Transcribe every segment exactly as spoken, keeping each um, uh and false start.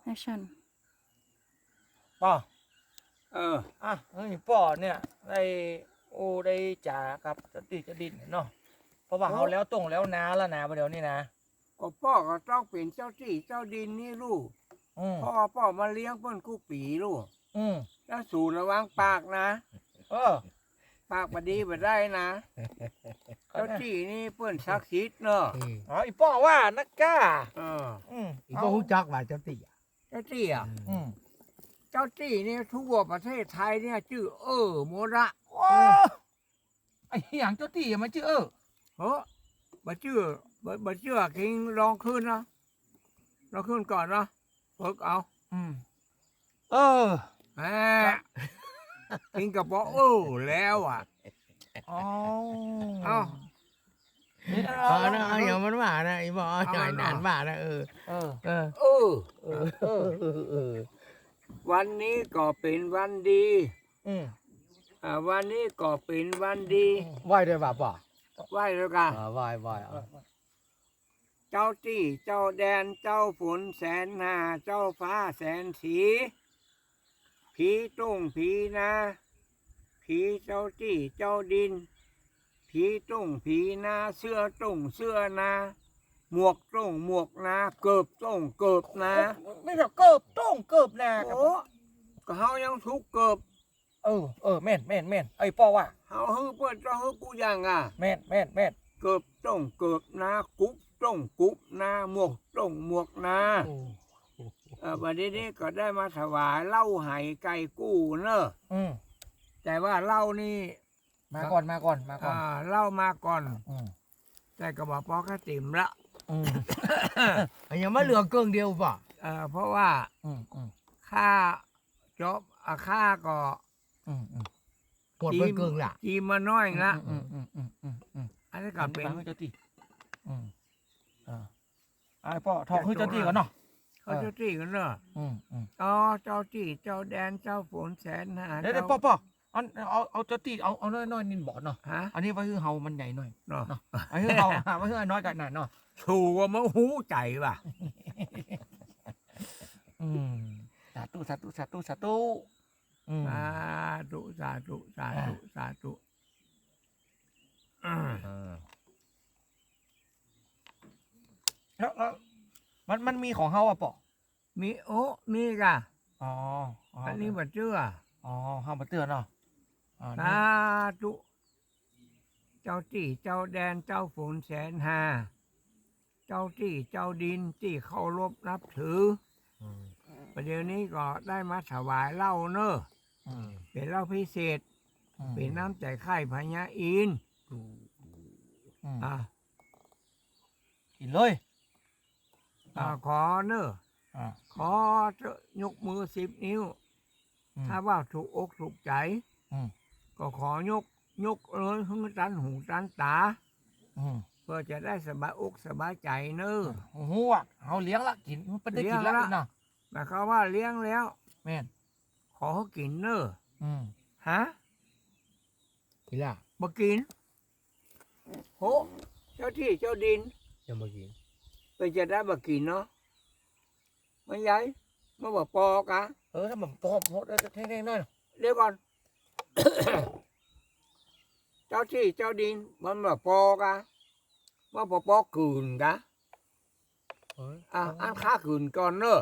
แอคชั่น ป้อ เออ อ่ะ เฮ้ย ป้อเนี่ย ได้อู้ได้จ๋ากับเจ้าตี้เจ้าดินเนาะ เพราะว่า โอ้ เฮาแล้วต้งแล้วนาแล้วนะ บ่าเดี่ยวนี้นะ ก็ป้อก็ต้องเป๋นเจ้าตี้เจ้าดินนี่ลู่ อืม เพราะว่าป้อมาเลี้ยงเปิ้นกู้ปี๋ลู่ อืม แล้วสูระวังปากนะ เออ ปากบ่ดีบ่ได้นะ เจ้าตี้นี่เปิ้นศักดิ์สิทธิ์เนาะ อืม อ๋อ อี่ป้อว่านักก้า เออ อืม อี่ป้อฮู้จักว่าเจ้าตี้อะ เจ้าตี้อะ อืม เจ้าตี้นี่ทั่วประเทศไทยเนี่ยจื้อเอ้อหมดละ โอ้ ไอ้หยังเจ้าตี้อะมันจื้อเอ้อ เฮ้อ บ่จื้อ บ่ บ่เจื้อคิงลองคืนนะ ลองคืนก่อนนะ ฝึกเอา อืม เออ แหม คิงก็บอกเออแล้วอะ อ๋อ เอ้า เออ เอานะ เอาอย่างมันว่านะ อี่ป้อ เอา เอาอย่างนั้นว่านะ เออ เออ เออ เออ เออ เออ วันนี้ก็เป๋นวันดี อืม อ่า วันนี้ก็เป๋นวันดี ไหว้ด้วยบ่าป้อ ไหว้ด้วยกะ อ่า ไหว้ ไหว้ อ่ะ เจ้าตี้เจ้าแดน เจ้าฝนแสนห้า เจ้าฟ้าแสนสี ผีต้งผีนา ผีเจ้าตี้เจ้าดิน ผีต้งผีนา เสื้อต้งเสื้อนา หมวกต้งหมวกนา เกิบต้งเกิบนา ไม่ใช่เกิบต้งเกิบนา โอ้ ก็เฮายังถูกเกิบ เออ เออ แม่น แม่น แม่น ไอ้ป้อว่า เฮาหื้อเปิ้นต้องหื้อกู้อย่างอะ แม่น แม่น แม่น เกิบต้งเกิบนา กุบต้งกุบนา หมวกต้งหมวกนา โอ้ เออ วันนี้นี่ก็ได้มาถวายเหล้าไหไก่กู้เนอะ อืม แต่ว่าเหล้านี่ มาก่อน มาก่อน มาก่อน อ่า เหล้ามาก่อน อืม แต่ก็บอกป้อข้าติ่มละ อืม ยังไม่เหลือเกิ่งเดียวป้อ เออ เพราะว่า อืม อืม ข้าจบ อ่ะ ข้าก็ อืม อืม หมดไปเกิ่งละ จีมมาน้อยละ อืม อืม อืม อันนี้ก็เป๋น ฟังเจ้าตี้ อืม อ่า ไอ้ป้อ ถอกหื้อเจ้าตี้ก่อนเนาะ เขาเจ้าตี้ก่อนเนาะ อืม อืม อ๋อ เจ้าตี้เจ้าแดน เจ้าฝนแสนห้า เดี๋ยว เดี๋ยว เจ้า ป้อ ป้อ อัน เอา เอาเจ้าตี้ เอา เอาน้อยๆ นิดบ่เนาะ ฮะ อันนี้ไว้หื้อเฮามันใหญ่หน่อย เนาะ เนาะ ไว้หื้อเฮา ไว้หื้อน้อยกันหน่อยเนาะ สูว่ามาฮู้ใจ๋ว่ะ อืม สาธุ สาธุ สาธุ สาธุ อืม สาธุ สาธุ สาธุ อ่า สาธุ อ่า อ่า แล้ว แล้ว มัน มันมีของเฮาอะป้อ มี โอ้ มีก่ะ อ๋อ อ๋อ อันนี้บ่เจื้อ อ๋อ เฮาบ่เจื้อเนาะ อ๋อ นี่ สาธุ เจ้าตี้เจ้าแดน เจ้าฝนแสนห้า เจ้าตี้เจ้าดินตี้เคารพนับถือ อืม ประเดี๋ยวนี้ก็ได้มาถวายเหล้าเนอะ อืม เป๋นเหล้าพิเศษ อืม เป๋นน้ำใจ๋ไข่พญาอินทร์ อืม อ่ะ กิ๋นเลย อ่า อ่า ขอเนอะ อ่า ขอเถอะ ยกมือสิบนิ้ว อืม ถ้าว่าถูกอกถูกใจ๋ อืม ก็ขอยก ยกเลย หื้อตันหูตันต๋า อืม เปื้อจะได้สบายอกสบายใจ๋เนอะ โอ้โห เฮาเลี้ยงละ กิ๋น มันบ่ได้กิ๋นละ เลี้ยงละ เนาะ หมายความว่าเลี้ยงแล้ว แม่น ขอหื้อกิ๋นเนอะ อืม ฮะ กิ๋นละ บ่กิ๋น โห เจ้าตี้เจ้าดิน ยังบ่กิ๋น เปิ้นจะได้บ่กิ๋นเนาะ มันใหญ่ มันบ่ปอกะ เออ ถ้ามันปอกหมดแล้วจะแท่งๆ หน่อย เดี๋ยวก่อน เจ้าตี้เจ้าดิน มันบ่ปอกะ มันบ่ปอกกื๋นกะ เออ อ่ะ อันข้ากื๋นก่อนเนอะ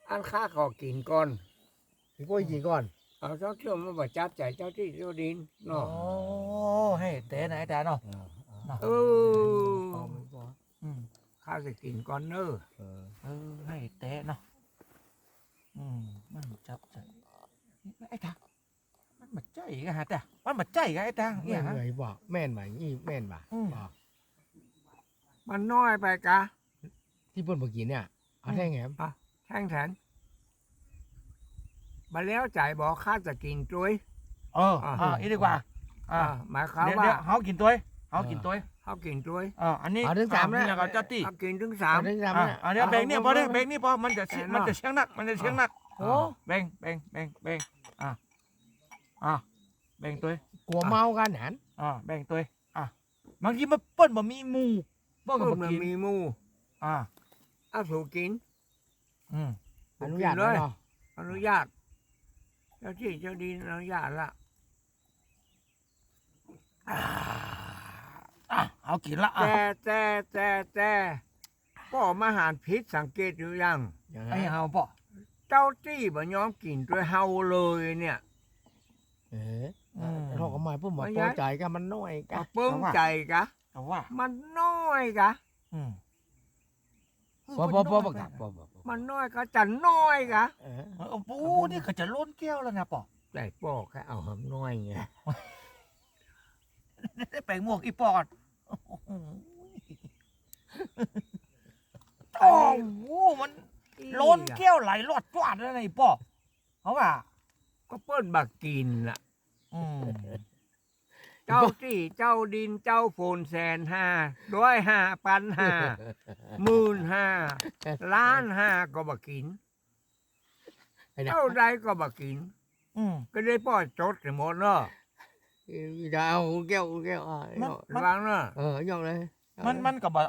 อันข้าขอกิ๋นก่อน พี่ปุ้ยกิ๋นก่อน เอาเจ้าเทื่อมันบ่จับใจ๋เจ้าตี้เจ้าดินเนาะ โอ้ หื้อแต๊นะไอ้ต๋าเนาะ อ่า เนาะ เออ อืม ข้าจะกิ๋นก่อนเนอะ เออ เออ หื้อแต๊เนาะ อืม มันจับใจ๋ ไอ้ต๋า มันบ่ใจ้กะฮะต๋า มันบ่ใจ้กะไอ้ต๋า เนี่ยฮะ แม่นบ่ แม่นบ่ นี่แม่นบ่ อืม บ่ มันน้อยไปกะ ตี้เปิ้นบ่กิ๋นเนี่ย เอาแท่งแหม อ่ะ แท่งแถม บ่แล้วใจ๋บ่ ข้าจะกิ๋นตวย เออ อ่ะ อ่ะ อีกดีกว่า อ่ะ อ่ะ หมายความว่า เดี๋ยวๆ เฮากิ๋นตวย เฮากิ๋นตวย เออ เฮากิ๋นตวย เออ อันนี้ เอาเถิงสาม อ่ะ แล้ว นี่ก็เจ้าตี้ เฮากิ๋นเถิงสาม เอาเถิงสาม อ่ะ เนี่ย อันนี้แบ่งนี่ป้อ เอา แบ่งนี่ป้อ มันจะ เอา มันจะเสียงหนัก มันจะเสียงหนัก โอ้ แบ่ง แบ่ง แบ่ง แบ่ง อ่ะ อ่ะ แบ่งตวย กั๋วเมากะหัน อ่ะ แบ่งตวย อ่ะ บางทีมันเปิ้นบ่มีหมู่ เปิ้นก็บ่กิ๋น เปิ้นบ่มีหมู่ อ่า เอา สูกิ๋น อืม อนุญาตแล้วเนาะ อนุญาต เจ้าตี้เจ้าดินอนุญาตละ อ่า อ่ะ เอากิ๋นละ อ่ะ แต่ แต่ แต่ แต่ ป้อมหาญผิดสังเกตอยู่ยัง ยังไง ไอ้เฮาป้อ เจ้าตี้บ่ยอมกิ๋นตวยเฮาเลยเนี่ย เออ อืม เฮาก็หมายความว่า มัน ปอใจ๋กะ มันน้อยกะ บ่เปิงใจ๋กะ แต่ว่า มันน้อยกะ อืม ปอ ปอ ปอ ปอ ปอ ปอ มันน้อยกะ จะน้อยกะ เออ เออ โอ้โห นี่ก็จะล้นแก้วแล้วนะป้อ แต่ป้อก็เอาหำน้อยไง แป้งหมวกอี่ป้อ โอ้โห มัน อี้ ล้นแก้วไหลลอดจวดแล้วนะอี่ป้อ เพราะว่า ก็เปิ้นบ่กิ๋นน่ะ อืม เจ้าตี้เจ้าดิน เจ้าฝนแสนห้า ร้อยห้า ปันห้า หมื่นห้า ล้านห้า ก็บ่กิ๋น ไอ้นะ เต้าใดก็บ่กิ๋น อืม ก็ได้ป้อจ๋ดให้หมดเนาะ เออ จะเอาแก้ว แก้ว อ่ะ มัน มัน ระวังเนาะ เออ ยกเลย มัน มันก็บ่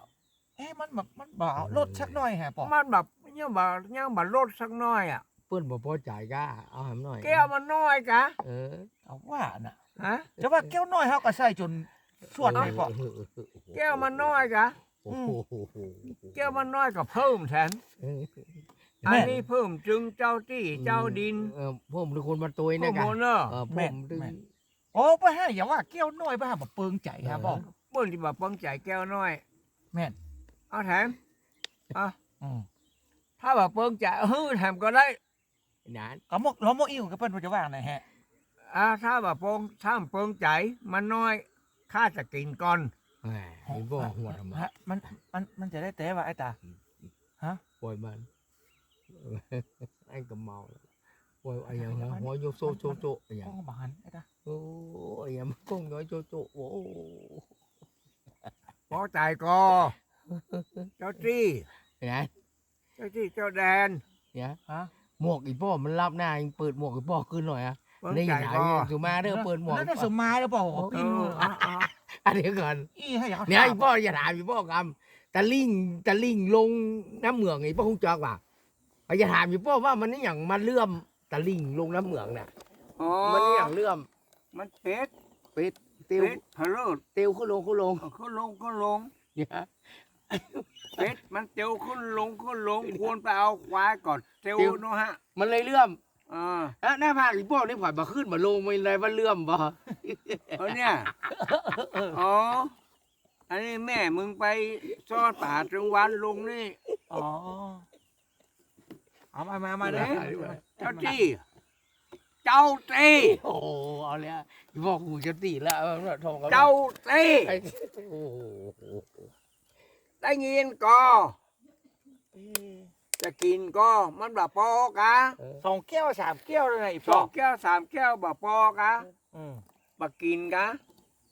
เอ๊ะ มันแบบ มันบ่ลดสักหน้อยฮะป้อ มันแบบยังบ่ ยังบ่ลดสักหน้อยอ่ะ เปิ้นบ่ปอใจ๋กะ เอาหำน้อย แก้วมันน้อยกะ เออ เอาว่าน่ะ ฮะ จะว่าแก้วน้อยเฮาก็ใส่จ๋นสวดเลยป้อ เออ เออ เออ เออ แก้วมันน้อยกะ โอ้โห แก้วมันน้อยก็เพิ่มแถม เออ อันนี้เพิ่มตึงเจ้าตี้เจ้าดิน เออ เพิ่มตึงคนมาตวยเนี่ยกะ เพิ่มหมดเนาะ เออ เพิ่มตึง แม่น โอ้ ป้อฮะ อย่าว่าแก้วน้อย ป้อฮะ บ่เปิงใจ๋ครับป้อ เปิ้นจะบ่เปิงใจ๋แก้วน้อย แม่น เอาแถม อ่ะ อืม ถ้าบ่เปิงใจ๋ เออ แถมก็ได้ นั้น ก็หมวก ลองหมวกอี้กับเปิ้นว่าจะว่าไงฮะ อ่ะ ถ้าบ่เปิง ถ้าบ่เปิงใจ๋ มันน้อย ข้าจะกิ๋นก่อน แหม ไอ้บ่หัวทำไม ฮะ มัน มัน มันจะได้แต่ว่าไอ้ต๋า ฮะ ปล่อยมัน ไอ้ก็เมาแล้ว ปล่อย ไอ้หยังฮะ หัวโยโซโซโซ ไอ้หยัง ก้องบ่หัน ไอ้ต๋า โอ้ ไอ้หยัง มันก้องย้อยโซโซ โอ้ ปอใจ๋ก่อ เจ้าตี้ ไอ้หยัง เจ้าตี้เจ้าแดน เนี่ย ฮะ หมวกอี่ป้อมันลับหน้า เปิดหมวกอี่ป้อขึ้นหน่อยอะ เปิงใจ๋ก่อ นี่ถามสุมาเด้อ เปิดหมวก นั่นน่ะสุมาเด้อป้อ โอ้ ปิ้น เออ อ่ะ อ่ะ อ่ะ เดี๋ยวก่อน อี้ ให้เขา เนี่ย ถาม อี่ป้ออย่าถามอี่ป้อกำ ตะลิ่ง ตะลิ่งลงน้ำเหมือง อี่ป้อฮู้จักบ่า อย่าถามอี่ป้อว่ามันอะหยังมาเลื่อมตะลิ่งลงน้ำเหมืองน่ะ อ๋อ มันอะหยังเลื่อม มันเป็ด เป็ด เตียว เป็ดพะเลิด เตียวขึ้นลงขึ้นลง เออ ขึ้นลงขึ้นลง เนี่ย เป็ดมันเตียวขึ้นลงขึ้นลง ควรไปเอาควายก่อน เตียว เตียว เนาะฮะ มันเลยเลื่อม อ่า แล้วหน้าผากอี่ป้อนี่ผอยบ่ขึ้นบ่ลง มันเลยว่าเลื่อมบ่ เออเนี่ย อ๋อ อันนี้แม่มึงไปซ่อนป๋าจังหวัดลงนี่ อ๋อ เอามา มา มาเลย เจ้าตี้ เจ้าตี้ โอ้โห เอาแล้ว บอกกูเจ้าตี้แล้ว เอาละ ทองเอาละ เจ้าตี้ ไอ้ โอ้โห ได้ยินก่อ เอ๊ะ จะกิ๋นก่อ มันบ่ปอกะ เออ สองแก้วสามแก้วแล้วนะอี่ป้อ สองแก้วสามแก้วบ่ปอกะ อืม บ่กิ๋นกะ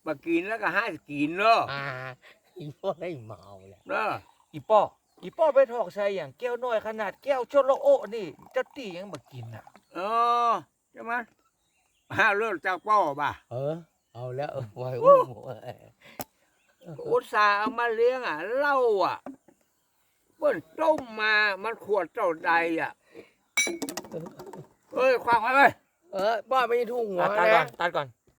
บ่กิ๋นแล้วก็ห้ามกิ๋นเนาะ อ่า อี่ป้อได้เมาแล้ว เออ อี่ป้อ อี่ป้อไปถอกใส่อะหยัง แก้วน้อยขนาดแก้วโชโลโอนี่ เจ้าตี้ยังบ่กิ๋นน่ะ เออ ใจ้ไหม ห้าเลิกจากป้อบ่า เออ เอาแล้ว เออ ไว้ โอ้ โอ้ อุตส่าห์เอามาเลี้ยงอะ เหล้าอะ เปิ้นต้มมา มันขวดเต้าใดอะ เอ้ย ควักไว้เว้ย เออ ป้อมีถุงหัว อ่ะ ตัดก่อน นะ ตัดก่อน